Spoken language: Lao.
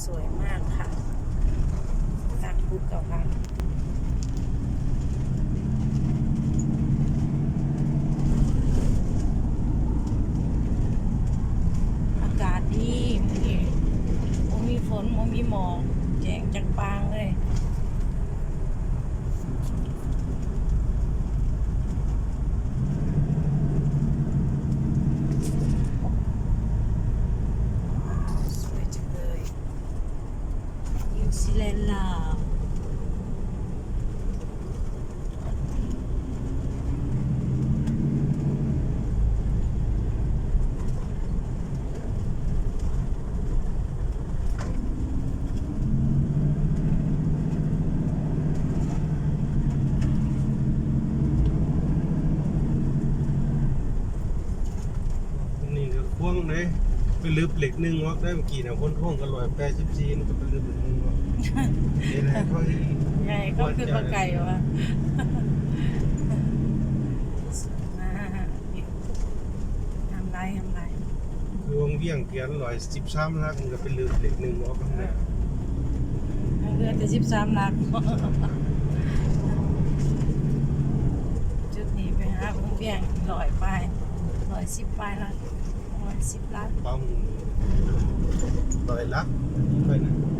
ສວຍມາກຄ່ະ ຕັກພູເກົ້າພັນ. ອາກາດດີມື້ນີ້ ບໍ່ມີຝົນ ບໍ່ມີໝອກ ແຈ້ງຈັກປາງເລີຍ. ສວຍຈັງເລີຍ ນິວຊີແລນລາວ. ນີ້ກໍຂວາງເດ້ ໄປລຶບເລກໜຶ່ງອອກໄດ້ ເມື່ອກີ້ນະ ຄົນທວງກໍຮ້ອຍແປດສິບສີ່ ມັນກໍໄປລຶບເລກໜຶ່ງອອກ ເຮັດໃຫ້ເຂົາ ໃຫຍ່ ເຂົາຄືວ່າໄກວ່າ ງາມຫຼາຍ ງາມຫຼາຍ ຄືວັງວຽງ ກຽນຮ້ອຍສິບສາມຫຼັກ ມັນກໍໄປລຶບເລກໜຶ່ງອອກນຳແລ້ວ ເຫຼືອແຕ່ສິບສາມຫຼັກ. ຈຸດນີ້ໄປຫາວົງວຽງ ຮ້ອຍປາຍ ຮ້ອຍສິບປາຍຫຼັກ ຮ້ອຍສິບຫຼັກ ປ້ອມ ຮ້ອຍຫຼັກ ໄປນະ.